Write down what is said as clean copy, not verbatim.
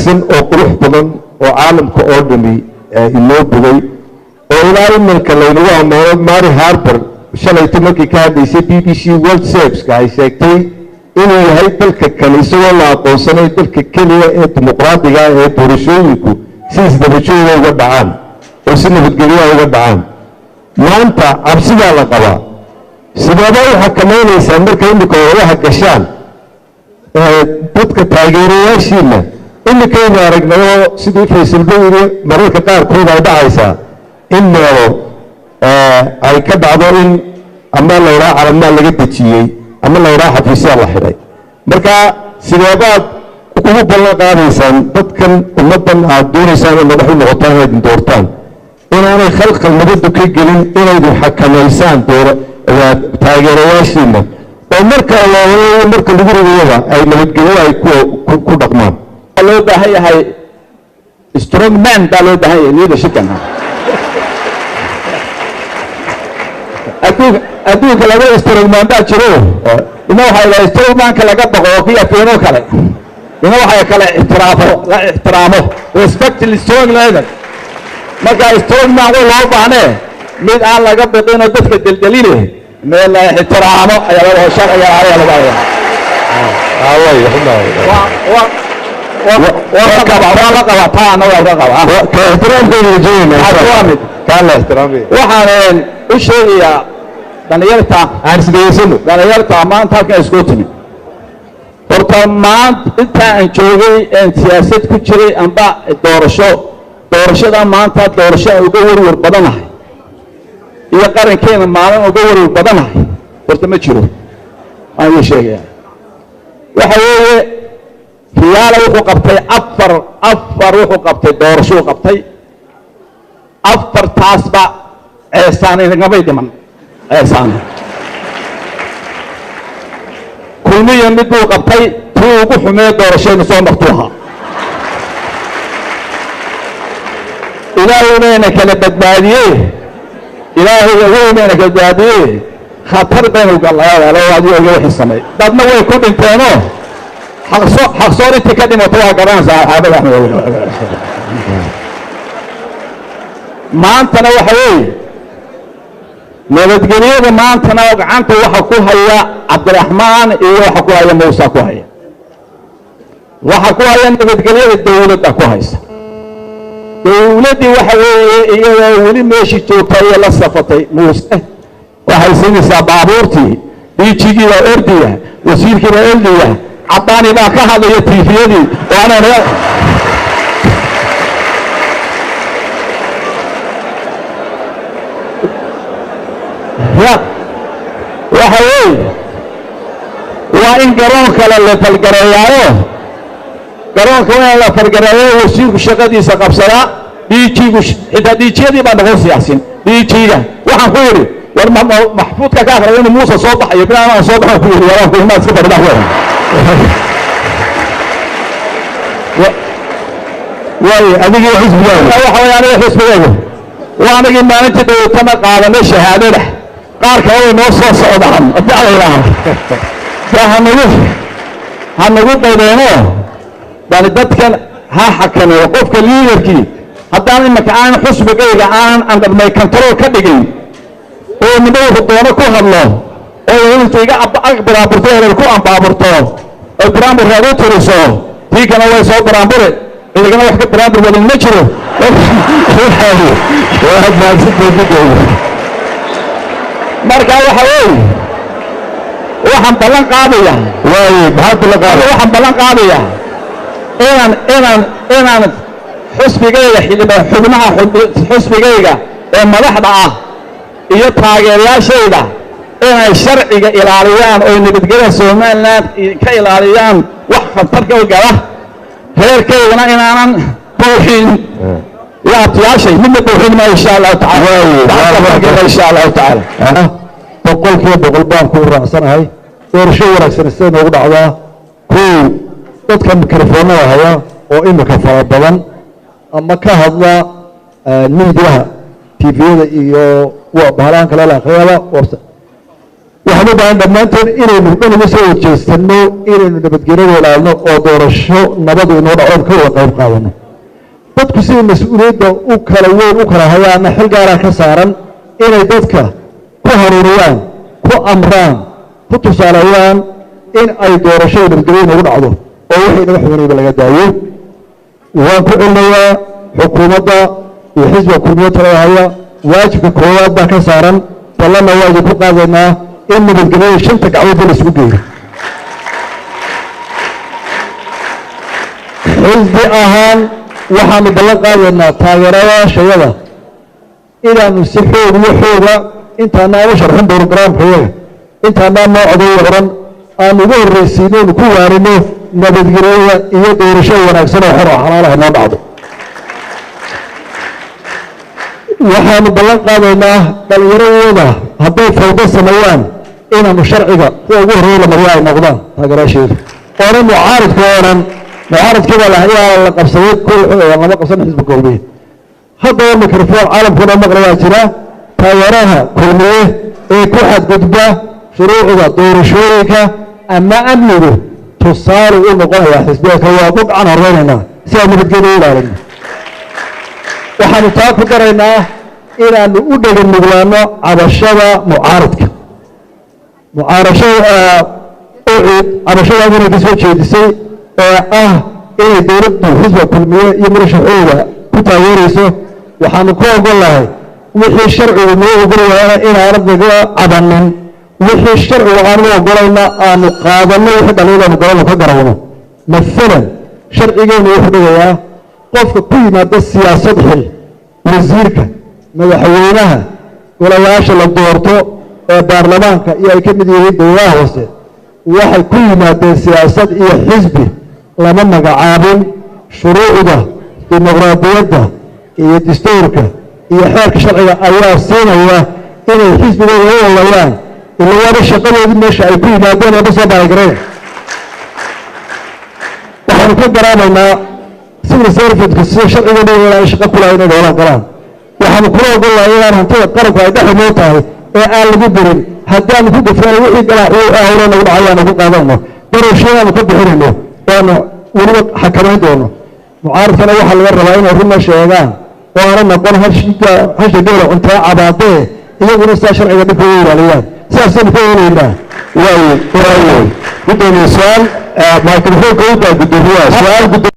Wanaagsan oo qurux badan oo caalamka oo dhami inoo bogay oo ilaa iminka laynagu ammaano. Mary Harper shalayto markii ka hadlaysay BBC World Serviceka ay sheegtay inuu yahay dalka kan, isagoo la aqoonsanay, dalka keliya ee dimuqraadiga ee doorashooyinku si isdabajooga uga dhacaan oo si nabadgelyaha uga dhacaan. Maanta cabsidaa la qabaa. Sideebaa u xakamaynaysaan markay imika ololaha gashaan dadka taageerayaashiina? Iminkaynu aragnayoo sidii Faysalba yiri, mararka qaarkood ay dhacaysaa in meelo ay ka dhacdo in ama la yidhaha calamaa laga dejiyey ama la yidhaha xafiisyaa la xidhay. Marka sideebaad ugu ballan qaadaysaan dadkan, ummaddan aad doonaysaan in madax u noqotaan, inaydin doortaan, inaanay khalkhal nabaddu ka gelin, inaydin xakamaysaan taageerayaashiina oo marka loola marka lagu ridayaba ay nabadgelyo ay ku dhaqmaan? Loo baahan yahay strong man baa loo baahan yahay leadershipkan. Adduunka laba strong man baa jiro. Ina waxaa la strong manka laga baqo oo kii afeenoo kale, ina waxay kale ixtiraafo, la ixtiraamo, respect strong leader. Marka strong man way loo baahnee, mid aan laga baqinoo dadka deldeline, meel la ixtiraamo ayaa laga sharciga ayaa lagu hayaa. Waa la qabaa taana, waa la qabaa. Ka ixtiraamkaynu rajaynayna. Waa mid. Kaa la ixtiraamaya. Waxaan u sheegayaa dhalinyarta aan isdhegeysano. Dhalinyarta maanta halkan isku timi, horta maanta inta aan joogay een siyaasad ku jiray amba doorasho, doorashada maanta doorasho aan uga warwar badanahay iyo qarankeena maalin uga warwar badanahay horta ma jiro. Waan idiin sheegaya, waxa weeye Riyaala wuxuu qabtay afar wuxuu qabtay doorashuu qabtay, afartaasba ceesaan inagamay dhiman. Ceesaan Kulmiya mid buu qabtay, tii ugu xumee doorashaynu soo martuu ahaa. Ilaahaybayna kala badbaadiyey, Ilaahay weynayna kala badbaadiyey. Khatar baynu gallay adigo wixii samay, dadna way ku dhinteenoo xaqsoor intii ka dhimatay waa garanaysaa xaafad Axmed. Maantana waxa weeye nabadgelyada maantana gacanta waxa ku haya Cabdiraxmaan iyo waxa ku haya Muuse ku haya, waxa ku haya nabadgelyada dowladda ku haysa. Dowladdii waxa weeye iyadoo weli meeshii joogta iyo la safatay Muuse, waxay siinaysaa baabuurtii, DG-gii baa ordiya, wasiirkii baa ordiya, Caddaani baa ka hadlaya TV-yadii waana ya. Waxa weeye waa in garoonka la falgareeyaayo, garoonka waa in la falgareeyo, wasiirku shaqadiisa qabsadaa, DG-gu xitaa DG-yadii baa noqon siyaasin. DG-ga waxaan ku yidhi, war maxfuudka ka aqriya inuu Muuse soo baxayo bilaa aan soo baxan ku yidhi, waraan ku imaad iska fadhida. Waayo adigii xisbigaaga waxa weeye aniga xisbigaygu waa anigii maalintii dhowtana qaadanay shahaadada, qaar kale way noo soo socdaan haddii alla yidhaaho. Dee hanagu daydeeno bal dadkan ha xakameeyo qofka liidarkii. Haddaan iminka aan xusbigayga aan under my control ka dhigin oo nima wuxuu doono ku hadlo oo inta iga ag baraaburto, hebel ku ambaaburto oo baraambur raad u tiriso, tii kana way soo baraambure, cidigana wax ka baraambur wadin ma jiro. Waad mahadsantahay gudooda. Marka waxa weeye waxaan ballan qaadayaa. Waaye, maxaad ballan qaaday? Waxaan ballan qaadayaa inaan xusbigayga xildhibaan xubnaha xusbigayga ee madaxda ah iyo taageerayaashayda inay sharciga ilaaliyaan oo nabadgelyada Somaliland ka ilaaliyaan wax khatar ka gala, reerkaygana inaanan buuxin iyo abtiyaashay midna buuxin maayo, insha Allahu tacaala, insha Allahu tacaala. 100% baan ku raacsanahay. Doorasho wanaagsan sidee noogu dhacdaa? Kow, dadka mikrofoonada haya oo imika fara badan ama ka hadla miidiyaha, TV-yada iyo bahalahan kale la akhriyaba, website Waxaan u baahan dhammaanteen inaynu dhan uga soo horjeesanno inaynu nabadgelyada ilaalno oo doorasho nabadu inoo dhacoon ka wada qayb qaadano. Dadku siday mas-uuliyadda u kala weyn u kala hayaana xil gaaraa ka saaran inay dadka ku hanuuniyaan, ku amraan, ku tusaaleeyaan in ay doorashada nabadgelyo inoogu dhacdo oo wixii inaga xumanayba laga daayo. Waan ku celinayaa xukuumadda iyo xisbiga Kulmiyo talada haya, waajibka koowaad baa ka saaran, ballanna waa idinku qaadaynaa in nabadgelyada shanta gacmoodba la isugu geeyo. Xisbi ahaan waxaanu ballan qaadaynaa taageerayaashayada inaanu si xoog iyo xooga intaanaan u sharxin brograamkayaga, intaanaan noo coday oran, aanu ugu horreysiino inu ku waarino nabadgelyada iyo doorasho wanaagsan oo xor oo xalaalaha noo dhacdo. Waxaanu ballan qaadaynaa dhalinyaradooda hadday fawdo sameeyaan inaanu sharciga kuwa ugu horreeya la mariyo ay noqdaan taageerayaasheedu, oona mucaaridka oo dhan mucaaradkii baa ayaa la qabsaday kol lama qabsan xisbi Kulmiye. Haddaba microphone caalamkuna maqlayaa jira, taageeraha Kulmiye ee ku xadgudba shuruucda doorashooyinka ama amnigu tusaale u noqonayaa xisbiga kale. Waa ku gacan horeynaynaa si aan nabadgelyo u ilaalino. Waxaanu taa ku daraynaa inaanu u dhega nuglaano cabashada mucaaradka, mucaarashada ucid cabashada inay ka soo jeedisay ee ah inay dowladdu xisbiga Kulmiye iyo murashaxooda ku taageerayso. Waxaanu ku ogol lahay wixii sharcigu noo ogol yahayna inaanad naga cabanin, wixii sharcigu aanu ogolayna aanu qaadanno, wixii dhaliilaanu galano ka garawno. Maalan sharcigeenu wuxuu dhigayaa qofka ku yimaada siyaasad xil, wasiirka, madaxweynaha, golayaasha la doorto ee baarlamaanka iyo ay ka mid yihiin dowlaha hoose, waxay ku yimaadeen siyaasad iyo xisbi, lama magacaabin. Shuruucda dimuqraadiyadda iyo dastuurka iyo xeerka sharciga ayaa siinaya inay xisbigooda u olayaan, ila waaba shaqadoodii meesha ay ku yimaadeen ooma soo baaragareen. Waxaanu ka garaamaynaa civil servantku sida sharciga inaan shaqo ku lahayn inay hoolaan galaan. Waxaanu kula ogol lahay inaan hantida qaranku ay dhex inoo tahay ee aan lagu berin, haddaanu ku gafraan wixii galaa hore nagu dhacay aanu ku qaadanno, darowsheedaanu ka bixinayno, waanu weliba xakamayn doono. Mucaaradkana waxaa laga rabaa inay runna sheegaan oo aana noqon hasha geela cuntaa cabaadee, iyaguna sidaa sharciga dhibka u ilaaliyaan. Sidaasaynu ka eelaynaa. Waaye, gudoomiye, su-aal microfoonka u daa gudoomiyaha su-aal.